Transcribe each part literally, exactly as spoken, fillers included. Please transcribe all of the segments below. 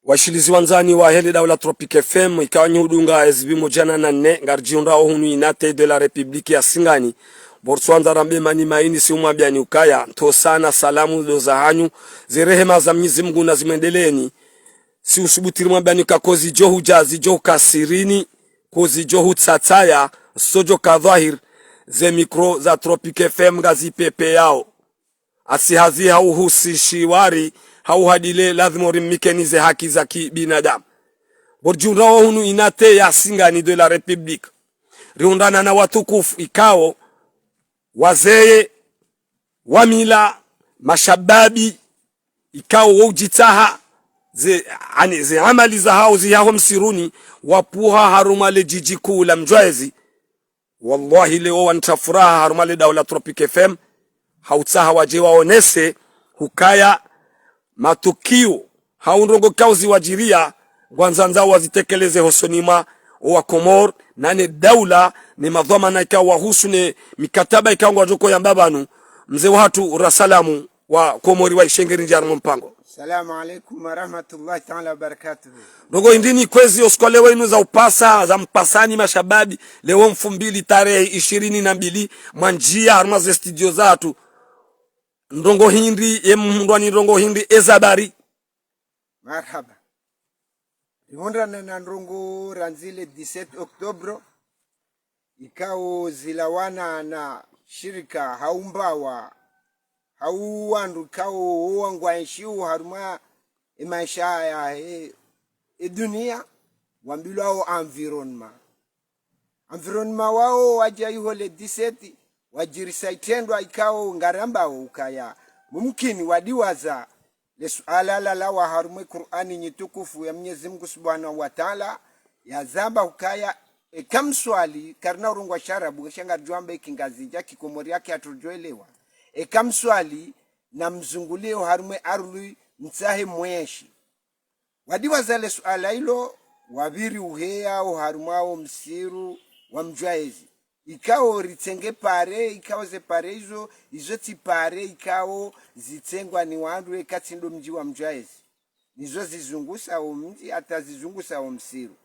Washilizi wandzani wahe le daula Tropic F M, ikao nyi hudunga ezipvimo djana na nne, ngaridjihundrao hunu inate de la République ya Singani. Bo ritswandza rambe mani maini si umwambiani ukaya, ntsosa na salamu ndo zahanyu, ze rehema za Mnyezi Mungu nazimwendeleeni. Si usubutu rimwambiani uka kozidjo hudja, zidjo huka sirini, kozidjo hutsatsaya, zitsodjo ka dhwahir, ze mikro za Tropic F M ngazipvepveyao. Asi hazi hauhusi shiwari, hauhadile, lazima urimikeni ze haki za kibinadamu. Bo ridjihundrao hunu inate ya Singani de la République. Rihundrana na watukufu ikao, wazee, wa mila, mashababi, ikao wo udjitsaha, ze, ani, ze amali zahao zihaho msiruni, wapvuha harumwa le djidji kuu la Mdjwaezi. Wallahi leo wanitsa furaha harumwa le daula Tropic F M, hautsaha wadje waonese hukaya matukio, hau ndrongoo ikao ziwadjiria, ngwandzandzao wazitekeleze hosoni mwa owa Komori, na ne daula, ne madhwamana ikao wahusu ne mikataba ikao ngwadjoko yamba pvanu, mze wahatru rasalamu wa Komori wa ishengeri ndjia harumwa mpango. Salamu alaikum wa rahmatullahi ta'ala wa barakatuhu. Ndrongoo hindri ni kwezi osiku wa leo inu za upasa, za mpasani mashababi, leo mfumbili tarehi ishirini na mbili, mwandjia harumwa ze studio zahatru. Ndrongoo hindri, ye mhundrwa ni ndrongoo hindri, eza habari. Marhaba. Rihundrana na ndrongoo randzi le dix-sept octobre, ikao zilawana na shirika hau mbawa, hau wandru ikao wo wangwaenshio harumwa e maesha ya e, e dunia, wambilwao environnement. Environnement wao wadja iho le dix-sept, wadjirisa itrendwa ikao ngarambao ukaya, mumkini wadiwaza le suala lalawa harumwa e Kur'ani nyitukufu ya Mnyezi Mungu Subhanahu wa Ta'ala, yazamba ukaya, eka mswali, karina urongwa sharabu, sha ngaridjo amba e kingazidja, kikomori yake hatsudjoelewa. Eka mswali, na mzungulie oharumwa e ardhwi, mtsahe mwenshi. Wadiwaza le suala ilo, wapviri uheya oharumwa o msiru wa Mdjwaezi. Ikao ritsenge pare, ikao ze pare izo, izo tsi pare, ikao zitsengwa ni wandru eka tsi ndo mdji wa Mdjwaezi. Nizo zizungusa o mdji, hata zizungusa o msiru.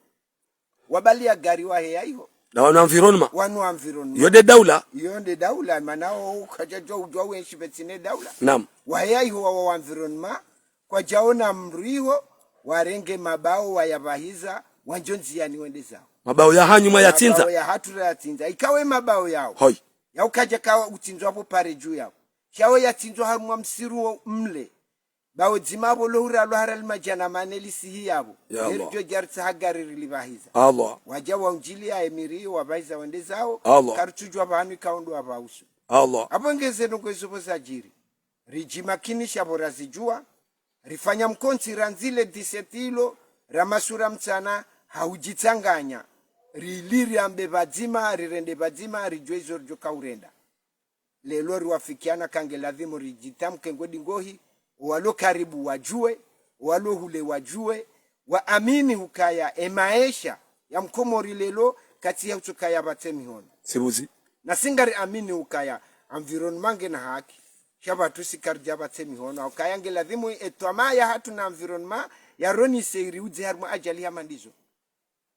Wabali ya gari waheya iho. Na wanu environnement. Wanu environnement. Yo nde daula. Yo nde daula, mana o kwadjadjo udjua wenshi pvatsina e daula. Naam. Waheya iho wa, wa environnement, kwadjaona mdru iho, warenge mabao, wayapvahiza, wandjo ndziani wende zao. Mabao ya hanyu mwayatsindza. Mabao ya hatru rayatsindza. Ikao e mabao yao. Hoi. Yao kayadjaka utsindzwa pvo pare dju yao. Sha wo yatsindzwa harumwa msiru wo mle. Bao dzima pvo lo hura lo hara li madjana mane lisihi yapvo. Ya Allah. Neri djo djaritsaha gari rilipvahiza. Allah. Wadja waundjilia e miri, wapvahiza wende zao. Allah. Karitsudjua pvahanu ikao ndo wapvausu. Allah. Apvo nge ze ndrongoo izo pvo zadjiri. Ridjimakinisha pvo razidjua. Rifanya mkontsi randzi le dix-sept ilo, ramasura mtsana, ha udjitsanganya. Rili riambe pvadzima, rirende pvadzima, ridjue izo ridjoka urenda. Leo riwafikiana ka nge ladhimu ridjitamke ngwedi ngohi, owalo karibu wadjue, owalo hule wadjue, waamini hukaya e maesha ya mkomori leo katsi ya utsukaya pvatse mihono. Sibuzi. Na si ngariamini hukaya environnement ngena haki. Sha pvatsu si karidja pvatse mihono. Hukaya nge ladhimu e twamaa ya hatru na environnement ya ronise iri udze harumwa ajali hama ndizo.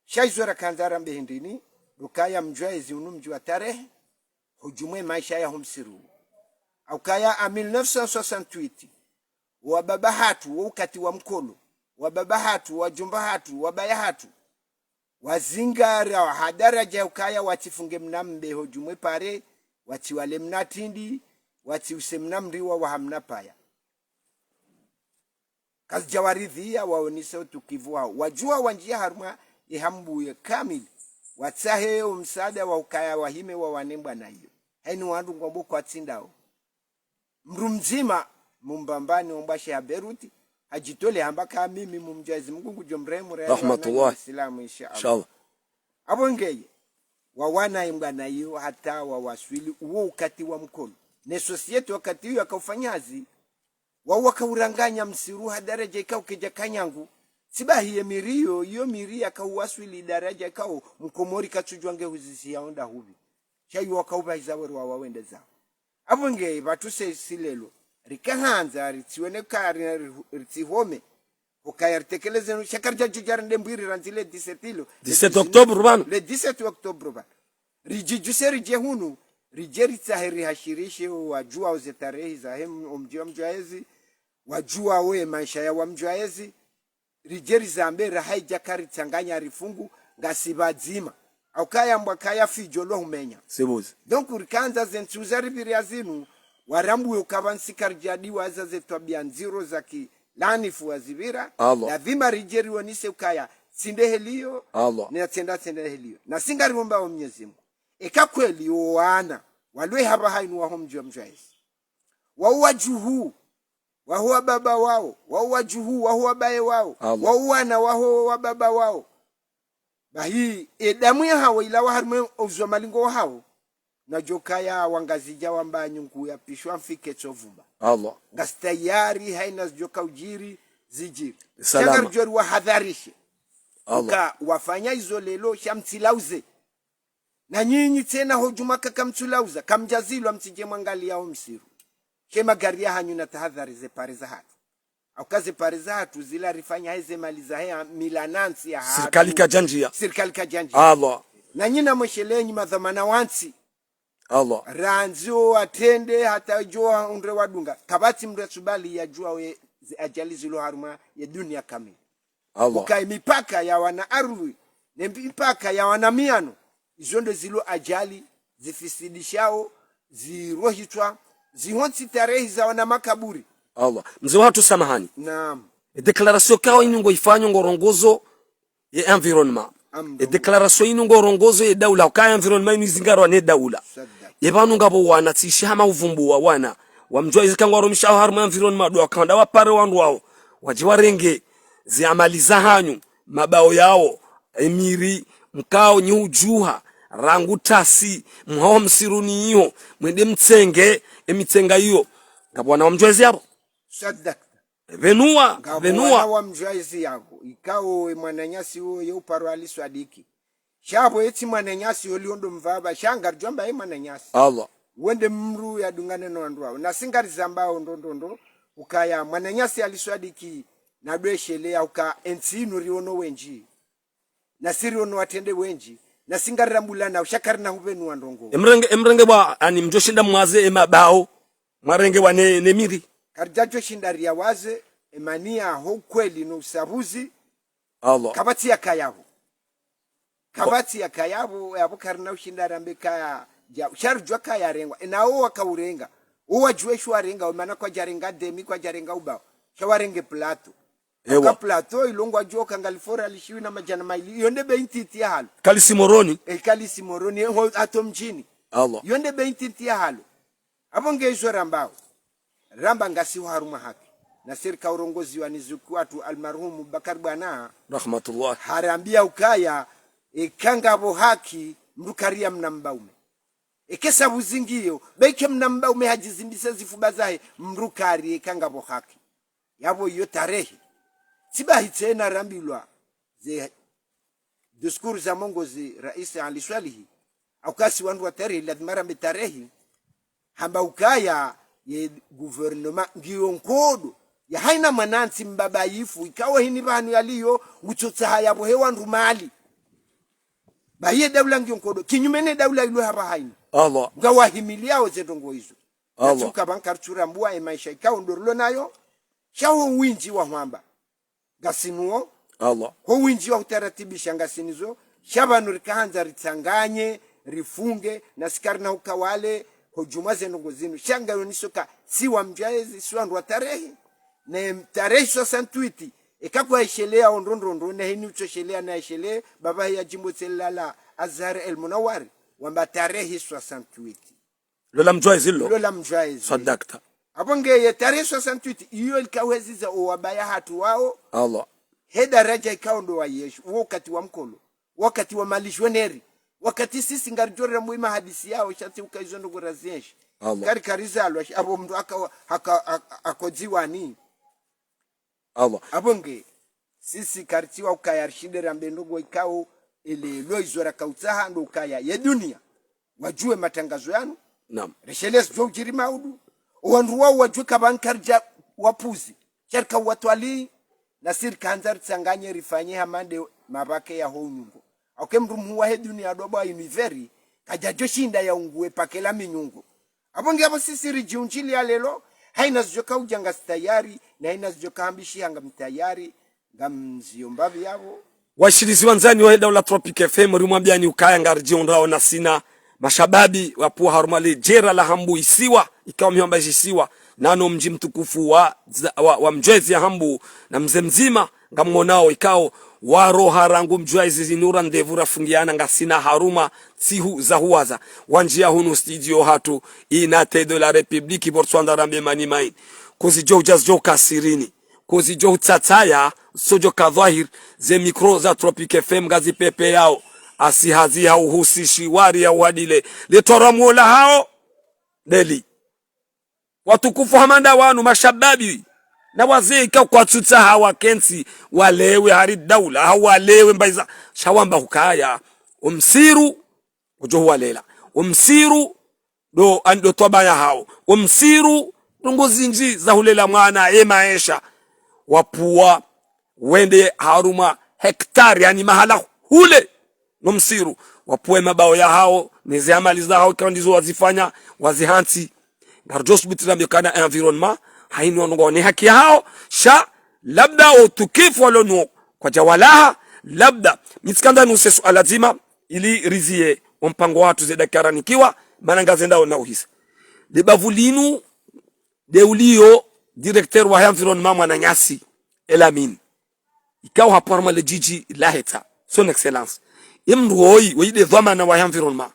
Sha izo rakandza rambe hindrini, rukaya Mdjwaezi unu mdji wa tarehi, hudjumwe maesha ya ho msiru. Haukaya a mille neuf cent soixante-huit, wababa hatru, wo ukati wa mkolo, wababa hatru, wadjomba hatru, wabaya hatru, wazingara ha daradja ukaya watsifunge mna mbe hudjumwe pare, watsiwale mna tindi, watsiuse mna mriwa waha mna paya. Kazidja waridhia waonise utukivu wao. Wadjua wandjia harumwa ihambuye kamili. Watsahe o msaada wa ukaya wahime wawane mbwana iyo. Haini wandru ngwambo kwatsindao. Mdru mdzima, mumbambani ombwashe ya Beruti, hadjitole hamba ka mimi mumdjazi Mungu ngudjo mrehemu, rahmatullah. Islamu, insha Allah. Insha Allah. Apvo ngeye, wawana imbwana iyo hata wawaswili uwo ukati wa mkolo. Ne société wakati iyo yakaufanya hazi, wao wakauranganya msiru ha daradja ikao kedja kanyangu. Tsibahi ye miri iyo, iyo miri yakauwaswili daradja ikao mkomori katsudjua nge huzisi ya onda hupvi. Sha iyo wakaupvahiza weru wawawende zao. Apvo nge pvatsu se si leo, rikahandza, ritsiwene ka, ri, ri, ritsihome. Ukaya ritekeleze nu, sha karidja djudja rende mbwiri randzi le dix-sept lo. Dix-sept octobre pvanu. Le dix-sept octobre pvanu. Ridjidjuse ridje hunu, ridje ritsahe rihashirishe wadjuwao ze tarehi zahe m-, omdji wa Mdjwayezi, wadjuwao ye maesha ya wa Mdjwayezi, ridje rizambe raha idja karitsanganya rifungu, ngasi pvadzima. Haukaya mbwa kaya fidjo lo humenya. Sibuzi. Donc, rikandza ze ntsu za ripvira zinu, warambuwe ukaya pvanu si karidjadiwaza ze twabia ndziro za ki lanifu wazipvira. Allah. Lazima ridje rionese ukaya, tsi nde heli yo, Allah. Na tsenda tsi nde heli yo. Na si ngariomba o Mnyezi Mungu. Eka kweli o wana, walio hapvaha inu waho mdji wa Mdjwayezi. Wao wadjuhu, waho wababa wao, wao wadjuhu, waho wabaye wao, Allah. Wao wana, waho wababa wao. Bahi, e damu yahawo ilawa harimwa o uzo wa malingo wahawo. Nadjokaya wangazidja wamba nyungu ya pishwa mfi ketso vumba. Allah. Ngasi tayari haina zidjoka udjiri, zidjiri. Salama. Sha ngaridjo riwahadharishe. Allah. Uka wafanya izo leo, sha mtsilauze. Na nyinyi tsena ho djumwa kaka mtsulauza, kamdjazilwa mtsidje mwangaliya o msiru. She magari yahanyu na tahadhari ze pare zahatru. Hauka ze pare zahatru zila rifanya heze mali zahe ya mila na ntsi yahatru. Sirikali kadjandjia. Sirikali kadjandjia. Allah. Na nyinyi mweshelee nyi madhwamana wa ntsi. Allah. Randzi o watrende hata djo wahundre wadunga. Kapvatsi mndru yatsubali yadjuwa we ze ajali zilo harumwa ye dunia kamili. Allah. Uka ye mipaka ya wana ardhwi, ne mipaka ya wana miano, izo ndo zilo ajali, zifisidishao, zirohitswa, zihontsi tarehi za wana makaburi. Allah. Mze wahatru samahani. Naam. E déclaration kawa inu ngo ifanyo ngo rongozo ye environnement. Am- E déclaration inu ngo rongozo ye daula, uka environnement inu izingarwa ne daula. Sadaka. Ye pvanu ngapvo wana tsishi hama uvumbu wa wana. Wa Mdjwayezi ka ngwarumisha harumwa environnement ndo wakanda wapare wandru wao. Wadje warenge ze amali zahanyu, mabao yao, e miri, mkao nyi udjuha, rangu tasi, mhao msiruni iyo, mwende mtsenge, e mitsenga iyo. Ngapvo wana wa Mdjwayezi yapvo. Sadaka. Pvenuwa, Ngapvo pvenuwa. Wana wa Mdjwayezi yapvo, ikao e mwananyasi wo ye uparo aliswadiki. Sha pvo etsi mwananyasi oli ondo mvaba, sha ngaridjo amba ye mwananyasi. Allah. Wende mndru yadungane no wandru wao. Na si ngarizambao ndo ndo ndo, ukaya mwananyasi aliswadiki na dwesheleya uka entsi inu riono wendji. Na si riono watrende wendji. Na si ngarirambulana, usha karina hupvenuwa ndrongo. E mrenge, e mrenge bwa, ani mdjoshinda mwaze e mabao. Mwarenge wa ne, ne miri. Karidjadjoshinda riyawaze, e mani ya ho kweli no usabuzi. Allah. Kapvatsi yakaya pvo. Kapvatsi yakaya pvo, yapvo karina ushinda rambe kaya, dja, sha ridjuwa kaya rengwa. E na o waka urenga. O wadjuwe sho warenga, o mana kwadjarenga demi, kwadjarenga ubao. Sha warenge plateau. Ewa. Ka plateau, ilo ngwadjuwa ka ngali fora lishiwi na madjana mayili. Iyo nde be intiti ya halo. Kalisi Moroni. E kalisi Moroni, e ho ato mdjini. Allah. Iyo nde be intiti ya halo. Apvo nge izo rambao. Ramba ngasi ho harumwa haki. Na sirika urongoziwa ni zuki watru almarhumu Bakar Bwana. Rahmatullah. Harambia ukaya, eka ngapvo haki, mndru kariya mna mbaume. Eke sabu zingiyo, beke mna mbaume hadjizimbisa zifuba zahe, mndru kari eka ngapvo haki. Yapvo iyo tarehi. Tsi bahi tsena rambilwa ze discours za mongozi Raisi Ali Swalihi, hauka si wandru wa tarehi, lazima rambe tarehi, hamba ukaya ye gouvernement ngiyo nkodo, ya haina mwanantsi mbaba yifu, ikao hini pvanu yaliyo, ngutsotsaha yapvo he wandru mali. Bahi ye daula ngiyo nkodo, kinyume ne daula ilo hapvaha inu. Allah. Ngawahimiliao ze ndrongo izo. Allah. Natsuka pvanu karitsurambua e maesha ikao ndo rilo nayo, sha ho windji wa hwamba ngasi nuwo. Allah. Ho windji wa hutaratibisha ngasi nizo, sha pvanu rikahandza ritsanganye, rifunge, na si karina ukawale, ho djumwa ze ndrongo zinu. Sha ngayo nisoka, si wa Mdjwayezi, si wandru wa tarehi. Ne tarehi soixante-huit, eka kwayisheleya o ndo ndo ndo, ne hini utsosheleya na yisheleya, baba ya djimbo tselala, Azhar El Munawari, wamba tarehi soixante-huit. Lola Mdjwayezi lo. Lola Mdjwayezi. Swadakta. Apvo nge ye tarehi soixante-huit, iyo likao heziza o wabaya hatru wao. Allah. He daradja ikao ndo wayeshu, wo wakati wa mkolo, wakati wa malishoneri, wakati sisi ngaridjo rambua e mahadisi yao, sha tsi uka izo ndo kura zienshi. Allah. Kari karizalwa, apvo mndru aka, aka, aka, akodziwani. Allah. Apvo nge, sisi karitsiwa ukaya rishinde rambe ndrongo ikao, ele lo izo rakautsaha ndo ukaya ye dunia wadjuwe matrangazo yanu. Naam. Reshelezi djo udjiri maudu. O wandru wao wadjuwe ka pvanu karidja wapvuzi. Sha rika watwalii. nasi rikandza ritsanganye rifanye hama nde mabake yaho unyungo. Auke mndru mhuu wahe dunia ndo bwa univers, kadjadjo shinda yaungue pake la minyungo. Apvo nge apvo sisi ridjiundjilia leo, haina zidjoka udja ngasi tayari, na haina zidjoka hambishiha ngami tayari, ngamzio mbapvi yapvo. Washilizi wandzani wahe daula Tropic F M, rimwambiani ukaya ngaridjiundrao na sina mashababi wapvo harumwa le djera la Hambu isiwa, ikao mihamba isiwa, nano mdji mtukufu wa, wa, wa Mdjwezi ya Hambu na mze mdzima, ngamwonao ikao, waroha rangu Mdjwezi zinu ra ndevu rafungiana ngasina harumwa ntsihu za huwaza. Wandjia hunu studio hatru, Unité de la République, Botswana rambe mani maini. Kuzidjo udja zidjo ka sirini. Kuzidjo utsatsaya, zidjo ka dhwahir, ze micro za Tropic F M ngazipvepveyao. Asi hazi ha uhusishi wari ya wadile. Letwara mwola hao, ndeli. Watukufu hama nda wanu, mashababi, na wazee ikao kwatsutsaha wakentsi, walewe hari daula, hau walewe mbaiza, sha wamba hukaya, omsiru, udjo huwalela. Omsiru, ndo, an-, ndo twabaya hao. Omsiru, ndrongoo zindji za hulela mwana, ye maesha. Wapvua, wende harumwa hectare, yaani mahala hule no msiru. Wapvue mabao yahao, ne ze amali zahao, ikao ndizo wazifanya, wazihantsi. Ngaridjo subuti rambe ukana environnement, haini wanu ngwaone haki yahao, sha, labda utukufu walo nuo, kwadja walaha, labda, mi tsikandza nuse suala dzima, ili rizie ompango watru ze dakika ranikiwa, mana ngazendao na uhisa. Le bavu linu, nde ulio directeur wa environnement mwananyasi, Elamine. Ikao hapvo harumwa le djidji la Hetsa, son excellence. Ye mndru woyi, woyi nde dhwamana wa environnement.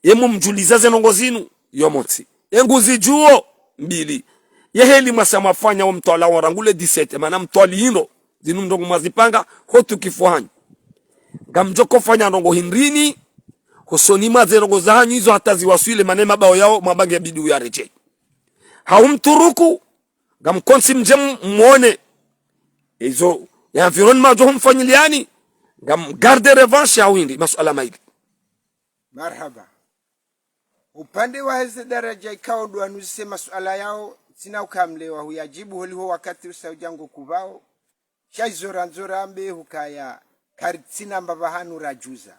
Ye mumdjuliza ze ndrongoo zinu, yo montsi. Ye nguzidjuo, mbili. Ye heli mwasa mwafanya wo mtwalaa wa rangu le dix-sept, mana mtwalaa inu, zinu ndrongoo mwazipanga, ho utukufu hanyu. Ngamdjo kofanya ndrongoo hindrini, hosoni mwa ze ndrongoo zahanyu izo hata ziwaswili, mana ye mabao yao, mwamba nge bidi uyaredjei. Hau mturuku, ngamkontsi mdje m-, mwone. Izo, ye environnement djo humfanyiliani, ngam garde revanche hau hindri, masuala maili. Marhaba. Upande wa heze daraja ikao ndo wanuzise masuala yao, tsina ukamlewa huyadjibu holiho wakati usa udja ngo kupvao. Sha izo randzo rambe hukaya karitsina mbapvi hanu radjuza.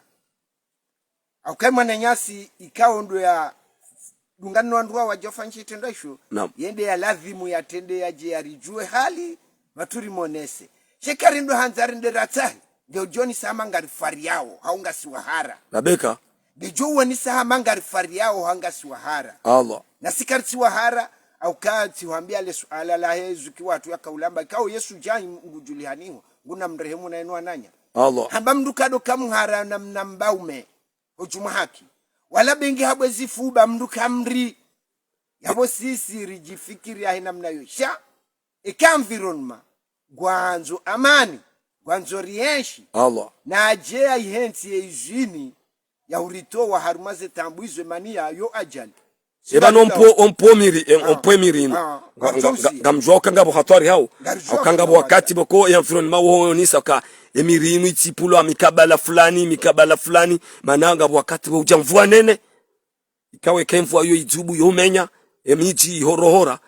Aukaye mwananyasi ikao ndo ya dungana no wandru wa wadja ufanyishe itrendwa isho, naam, yende ya lazimu yatrende yadje yaridjuwe hali, maturi monese. Sha eka rindo handza rende ratsahe, nge udjo onesa hama ngarifariao, hau ngasi wahara. Labeka. Nge djo uonesa hama ngarifariao, hau ngasi wahara. Allah. Nasi karitsi wahara, auka tsi hwambia le suala lahe zuki watru yakaulamba, ikao ye sujet ngudjulihaniho, nguna mrehemu na inu wananya. Allah. Hamba mndru kado kamhara na mna mbaume. Hudjuma haki. Wala bengi habwe zifuba mndru kamri. Yapvo sisi ridjifikiri yahe namna yo. Sha, eka environnement, ngwandzo amani, ngwandzo rienshi. Allah. Nadje ya ihentsi ye izini, ya uritowa harumwa ze taabu izo emani ya yo ajali. Eba no mpo, ompo miri, em, ah, ompo emiri inu. Ah, nga, nga, nga, ngamdjuwa uka ngapvo hatwari hau. Ngamdjuwa uka ngapvo wakati pvoko ye environnement wo onesa uka emiri inu itsipvulwa mikabala fulani, mikabala fulani. Mana ngapvo wakati pvo udja mvua nene. Ikao eka emvua yo idzubu yo umenya, emidji ihorohora.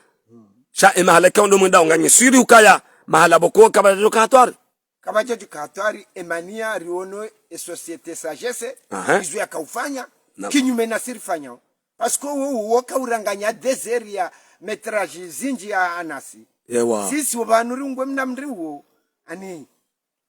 Sha emahala ikao ndo mwendao nganye swiri ukaya, mahala pvoko kapvadjo ka hatwari. Kapvadjadjo ka hatwari, emani ya riono e société Sagesse, aha, izo yakaufanya, naam, kinyume nasi rifanyao. Parce que wo, wo kauranganya désert ya métrage zindji ya anasi. Ewa. Sisi wo pvanu riungwe mna mri wo, ani,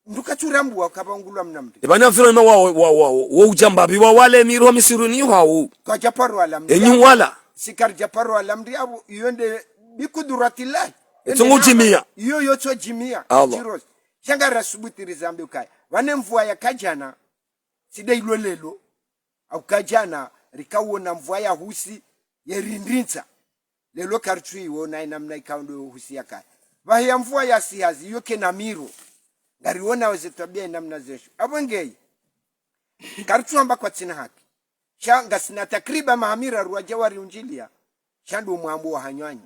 mndru katsurambua kapvaungulwa mna mri. Eba na environnement wa, wa, wa, wa, wo udja mbapvi wa wale miri ho misiruni hwao. Kwadja paro wala mri. Enyi wala. Si karidja paro wala mri apvo, iyo nde bikudratillahi. Etso ngudjimia. Iyo yotso djimia. Allah. Djirozi. Sha ngarasubuti rizambe ukaya. Pvane mvua yaka djana, tsi nde ilo leo, auka djana, rikauona mvua ya husi, ye rindrintsa. Leo karitsu iona ye namna ikao ndo husi yakaya. Pvahe ya mvua ya sihazi, iyo kena miro. Ngariona wo ze twabia ye namna zesho. Apvo ngeyi. Karitsu hamba kwatsina haki. Sha ngasina takriban maha miraru wadja wariundjilia. Sha ndo mwambo wa hanywanyi.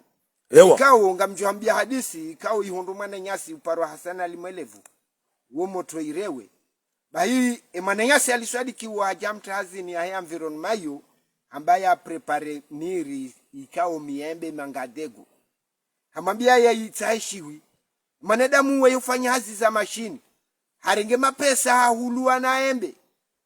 Ewa. Ikao ngamdjo hambia hadisi, ikao ihundru mwananyasi uparwa Hassan Ali Mwelevu. Wo motro irewe. Bahi, e mwananyasi aliswadikiwa hadja mtahazini yahe environnement yo, hamba ya préparer miri, ikao miembe mangadegu. Hamwambia ya itsahe shiwi. mwanadamu we yofanya hazi za mashini, harenge mapesa hahulu wana embe,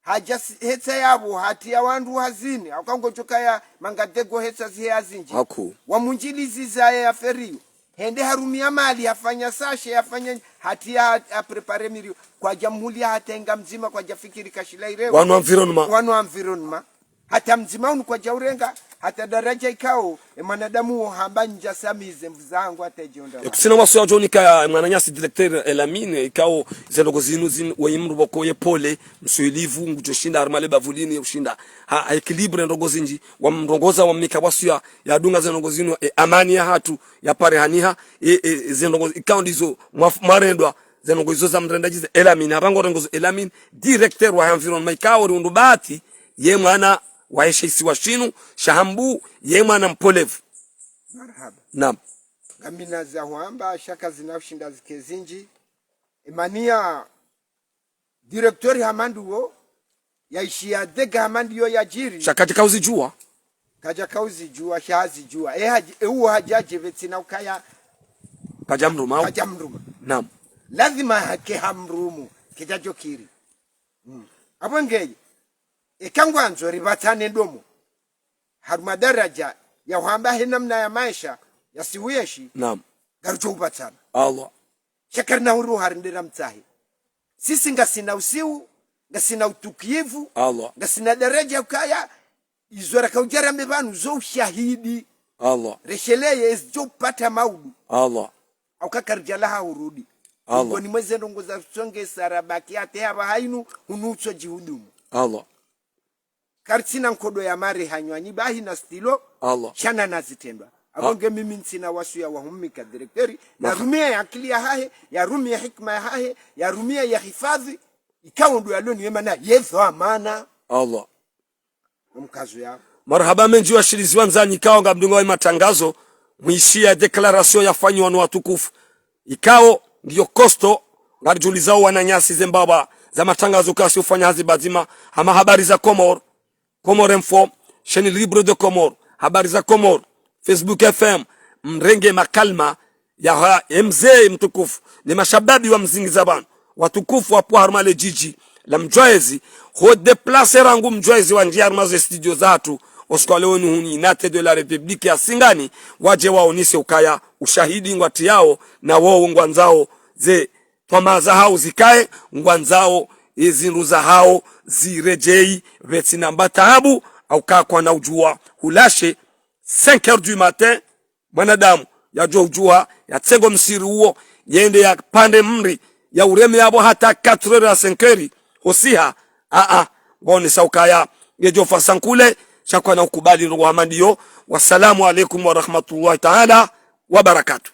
hadja si- hetsa yapvo, hatriya wandru hazini, hauka ngodjo kaya mangadego hetsa zihe hazindji. Haku. Wamundjiliziza ye affaire iyo. Hende harumia mali, hafanya sachet, hafanya, hatriya ha- haprépare miriyo. Kwadja mhulia hata inga mdzima, kwadja fikiri kashila irewa. Wanu environnement. Wanu environnement. Hata mdzima unu kwadja urenga, hata daraja ikao, e mwanadamu wo hamba ndja samize mvu zangu hata idjonda. E kusina masu ya djonika ya mwananyasi directeur Elamine, ikao ze ndrongoo zinu zin-, weyi mdru pvoko ye pole, mswilivu, ngudjo shinda, harumwa le bavu lini ye ushinda. Ha, ha équilibre ndrongoo zindji, wamrongoza wamnika pvwasuya, yadunga ze ndrongoo zinu, e amani yahatru, yaparihaniha, e, e, ze ndrongoo, ikao ndizo, mwa-, mwarendwa, ze ndrongoo izo za mrenda djize, Elamine, hapvangu rengozo Elamine, directeur wa environnement, ikao ri undru bahati, ye mwana wa eshe isiwa shinu, sha Hambu, ye mwana mpolevu. Marahaba. Naam. Ngamina za hwamba, sha kazina ushinda zike zindji. Emania directeur hama ndo wo, yaishiya dega hama ndiyo yadjiri. Sha kadja kauzidjuwa. Kadja kauzidjuwa, sha hazidjuwa. E hadji-, e uwo hadja dje pvetsina ukaya. Kadja mruma. Kadja mruma. Naam. Lazima hake hamrumu, kedja djokiri. Mm. Apvo ngeye, eka ngwandzo ripvatsane ndomo. Harumwa daraja ya hwamba he namna ya maesha ya siuyeshi. Naam. Ngarudjo upvatsana. Allah. Sha karina huru harendera mtsahe. Sisi ngasina usiu, ngasina utukivu, Allah. Ngasina daraja ukaya, izo raka udjara me pvanu zo ushahidi. Allah. Resheleye ezidjo pata maudu. Allah. Hauka karidjalaha hurudi. Allah. Ngoni mweze ndrongoo za songe sarabaki hata hapva hainu hunu utso djihudumu. Allah. Karitsina nkodo ya mare hanywani bahi na stilo. Allah. Sha na zitrendwa. Apvo nge mimi ntsina wasuya wa humnika directeur. Maha- Narumia ye akili yahahe, yarumia hikima yahahe, yarumia ye hifadhi. Ikao ndo yalo ni emana, ye dhwamana. Allah. Omkazo ya. Marahaba mendji washilizi wandzani ikao ngamdungao ye matangazo, mwishiya déclaration yafanyiwa no watukufu. Ikao ngiyo kosto, ngaridjulizao wananyasi ze mbapvi za matangazo kasi ufanya hazi pvadzima, hama Habari za Comores, Comores Info, Chaîne Libre de Comores, Habari za Comores, Facebook F M, mrenge makalima yaha emze mtukufu, ne mashababi wa mzingiza pvanu, watukufu wapvo harumwa le djidji la Mdjwaezi, ho déplacer rangu Mdjwaezi wandjiya harumwa ze studio zahatru, oskwa leo ni hunu Unité de la République ya Singani, wadje waonese ukaya ushahidi ngwatriyao, na wowo ngwandzao ze twamaa zahao zikaye, ngwandzao ezindru zahao ziredjeyi, pvetsina mba taabu, hauka kwana udjuwa hulashe cinq heures du matin, mwanadamu yadjo udjuha, yatsenge omsiri uwo, yende yapande mri, yaureme yapvo hata quatre heures à cinq heures, hosiha, aa, ngwaonesa ukaya, ngedjo fasa nkule, sha kwana ukubali ndrongoo hama ndiyo. Wassalamu alaikum warahmatullahi taala wabarakatuh.